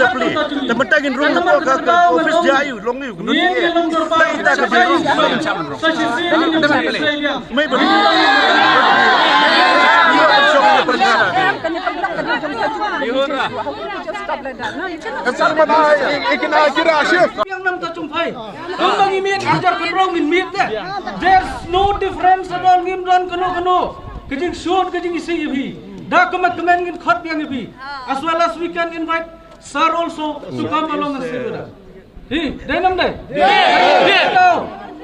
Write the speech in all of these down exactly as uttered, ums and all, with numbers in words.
sa plie. Te mynta ngin rung hapoh ka, ka office D I U, long ïu, kynduh ïa. Te ita ka jingong. Sa shisien ngin sa plie. Mei ba. Ïa, ïa, ïa, ïa. Biang nam ta jong phi. Kumba ngi miet hajar kynroh ngin miet te. There's no difference at all, ngim don kano kano ka jingshoot ka jingisih ïa phi. Da ka mat ka men ngin khot biang ïa phi. As well as we can invite Sir also to come along and sit with us. Hi, dei nam dei? Dei. To,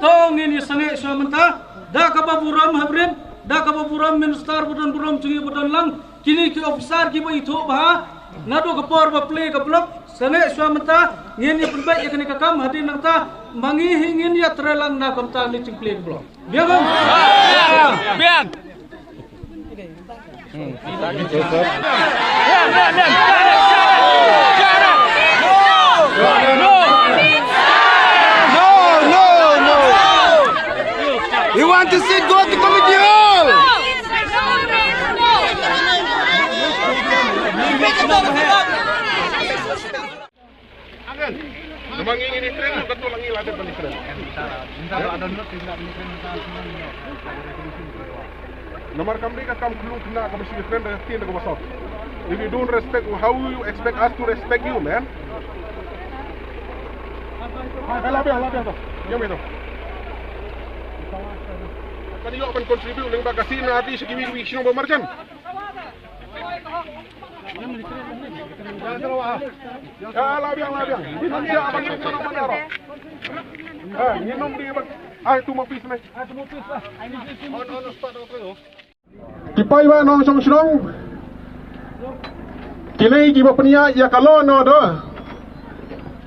to ngin ïa sangeh shuwa mynta. Da kaba burom hapdeng, da kaba burom minister ba don burom jong ngi ba don lang. Kine ki officer kiba ithuh bha, naduh ka por ba plie ka block, sangeh shuwa mynta, ngin ïa pynbeit ïa kane ka kam, hadien nangta, ma ngi hi ngin ïa trei lang na ka bynta kane jingplie ka block. Biang, biang. Biang. No, no, no. We want to sit, go to committee hall. Angel, namar ngi ngin ïa train, ka tu la ngi la dep ban ïa train. Namar kam dei ka kam klung kynnoh kaba shu ïa train da ka ktien da kaba sot. If you don't respect, how you expect us to respect you, man? Hai, hai, la biang, la biang to. Ïa me to. Kan ïoh ban contribute lyngba ka sien na artist kiwi kiwi shnong ba marjan. Ïa, la biang, la biang. Ngi nym ïa ban ïa ban ïa. Eh, ngi nym di ban. Ai tu ma pis ne. Ki paidbah nongshong shnong. Kine kiba pynïaid ïa ka law and order.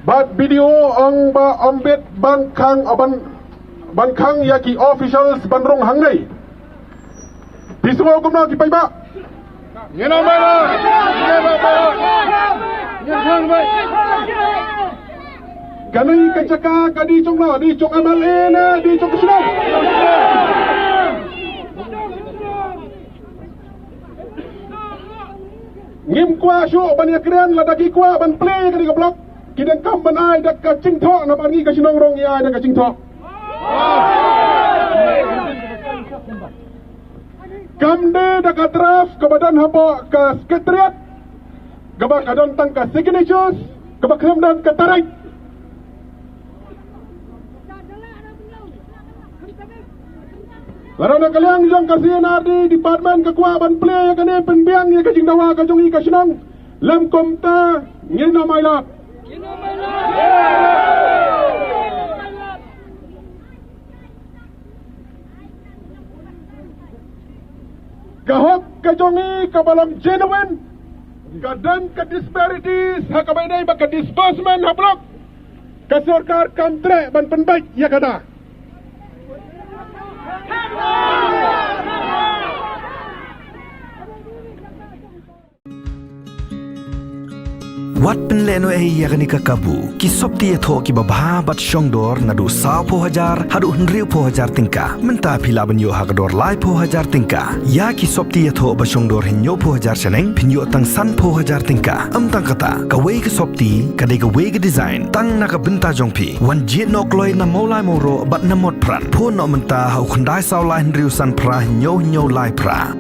Bad B D O ong ba ym bit ban khang, ban, ban khang ïa ki officials ban rung hangne. Phi sngew kumno ki paidbah? Ngin ong bha. Ngin ong bha. Ngin ong bha. Kane ka jaka ka dei jong no, dei jong M L A ne dei jong ka shnong? Ngim kwah shuh ban ïakren lada ki kwah ban plie ïa kane ka block. Ki donkam ban ai da ka jingthoh, namar ngi ka shnong ruh ngi ai da ka jingthoh. Kam dei da ka draft kaba don hapoh ka secretariat, kaba ka don tang ka signatures, kaba khlem don ka tarik. Lada na ka liang jong ka C and R D department ka kwah ban plie ïa kane, pynbiang ïa ka jingdawa ka jong ngi ka shnong, lym kumta ngin ym ailad. Ka hok ka jong ngi kaba long genuine, ka don ka disparities ha kaba ïadei bad ka disbursement ha block. Ka sorkar kam treh ban pynbeit ïa kata. Wat pynlehnohei ïa kane ka kabu. Ki sopti ïathoh kiba bha bad shongdor naduh sawphew hajar haduh hynriewphew hajar tyngka. Mynta phi lah ban ïoh ha ka dor laiphew hajar tyngka. Ïa ki sopti ïathoh ba shongdor hynñiewphew hajar shaneng phin ïoh tang sanphew hajar tyngka. Ym tang kata, kawei ka sopti ka dei kawei ka design tang na ka bynta jong phi. Wan jied noh kloi na Mawlai Mawroh bad na Motphran. Phone noh mynta ha u khyndai saw lai hynriew san phra hynñiew hynñiew lai phra.